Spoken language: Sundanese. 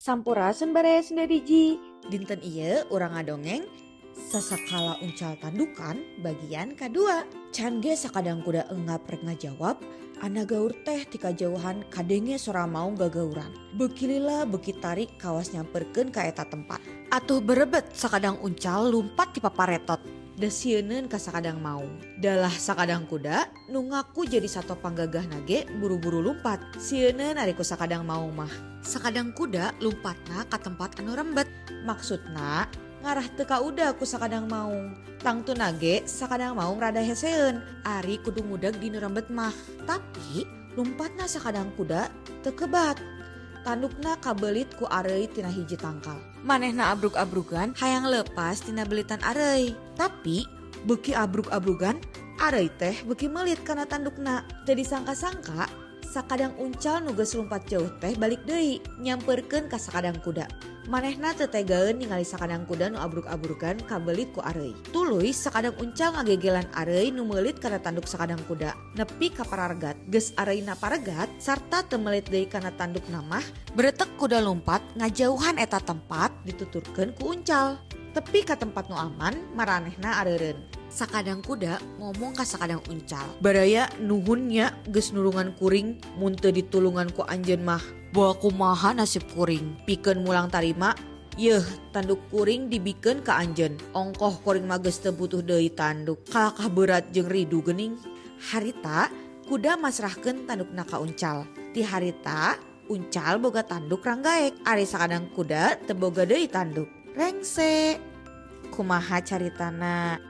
Sampurasun baraya Sunda Diji. Dinten ieu urang ngadongeng Sasakala Uncal Tandukan bagian kadua. Can ge sakadang kuda enggap rek ngajawab, ana gaur teh ti kajauhan kadenge sora maung gagauran. Beuki lila beuki tarik kawas nyamperkeun ka eta tempat. Atuh berebet sakadang uncal lumpat ti paparetot. Da sieuneun ka sakadang maung. Dalah sakadang kuda nu ngaku jadi sato panggagahna ge buru-buru lumpat. Sieuneun ari ku sakadang maung mah. Sakadang kuda lumpatna ka tempat anu rembet. Maksudna ngarah teu kauda ku sakadang maung. Tangtuna ge sakadang maung rada heseun ari kudu ngudag di nu rembet mah. Tapi lumpatna sakadang kuda teu kebat. Tandukna kabelit ku areuy tina hiji tangkal. Manehna abrug-abrugan hayang lepas tina belitan areuy. Tapi beuki abrug-abrugan areuy teh beuki meulit kana tandukna. Teu disangka-sangka sakadang uncal nu geus lumpat jauh teh balik deui nyamperkeun ka sakadang kuda. Manehna teu tegaeun ningali sakadang kuda nu abrug-abrugan kabelit ku areuy. Tuluy sakadang uncal ngagegelan areuy nu meulit kana tanduk sakadang kuda nepi ka parargat. Geus areuyna paregat sarta teu meulit deui kana tandukna mah, beretek kuda lumpat ngajauhan eta tempat dituturkeun ku uncal. Tepi ka tempat nu aman maranehna areureun. Sakadang kuda ngomong ka sakadang uncal. Baraya nuhun nya geus nulungan kuring mun teu ditulungan ku anjeun mah. Boa kumaha nasib kuring. Pikeun mulang tarima, yeuh tanduk kuring dibikeun ka anjeun. Ongkoh kuring mah geus teu butuh deui tanduk. Kalakah berat jeung ridu geuning. Harita kuda masrahkeun tandukna ka uncal. Ti harita uncal boga tanduk ranggaek. Ari sakadang kuda teu boga deui tanduk. Rengse. Kumaha caritana?